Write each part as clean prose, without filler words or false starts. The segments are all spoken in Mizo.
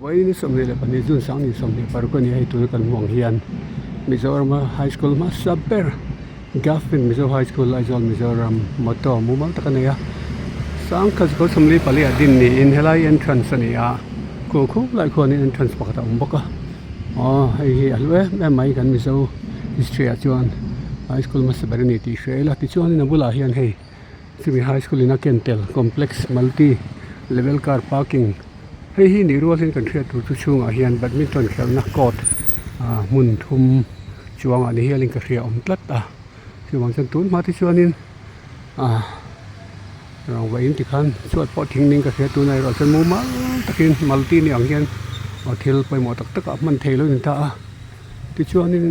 Vawiin 22 June 2026 a ni a, hei tuna kan hmuh ang hian Mizorama High School hmasa ber Government Mizo High School Aizawl Mizoram motto mumal tak a nei a, sangkhat zakua 44 ah din niin helai entrance a ni a, khaw khup lai khuanin entrance pakhat a awm bawk a, aw hei hi a hlu em em mai kan Mizo history ah chuan High School hmasa ber a ni tih hria ila tichuanin a bulah hian hei chumi High School in a ken tel complex multi level car parking. Hei hi nih rual hian kan hriat tur chu chhungah hian badminton khelhna court ah hmun thum chuangah ni hialin ka hria awm tlat a chuvang chuan tun hma te chuanin ah rangva in tikhan chhuat pawh thing ning ka hria tunah erawh chuan mumal takin multi ni ang hian aw thil pawimawh tak takah hman theih lo a ni ta a tichuanin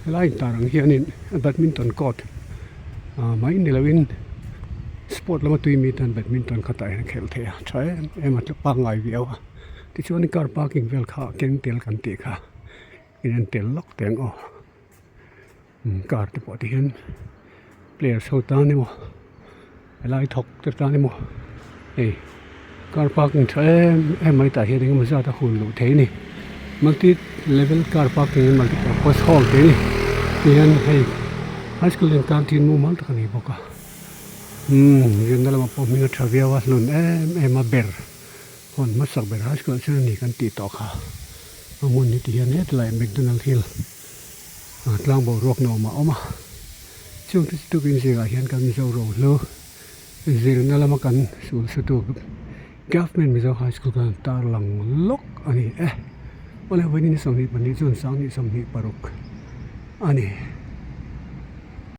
helai intar ang hianin badminton court ah mai ni loin sport lama tui mi tan badminton kha tah hian a khelh theih a tha em em a tla pangngai viau a tichuan car parking vel kha keng tel kan tih kha in en tel lawk teh ang aw car te pawh ti hian players ho tan emaw helai thawk te tan emaw hei car parking tha em em mai tah hian engemaw zat a hun luh theih a ni multi level car parking multi purpose hall tih a ni tihian hei high school in canteen mumal tak a ni bawk a umm zirna lamah pawh hming a tha viau a hlun em em a ber hawn hmasak ber high school ah chuan a ni kan tih tawh kha a hmun hi tihian hetlai McDonald hill tlang boruak nuam a awm a chung te chu tukin zirah hian kan Mizo rohlu zirna lama kan sul sutu Government Mizo High School khan tarlang lawk a ni e. Awle vawiin ni 22 June 2026 a ni.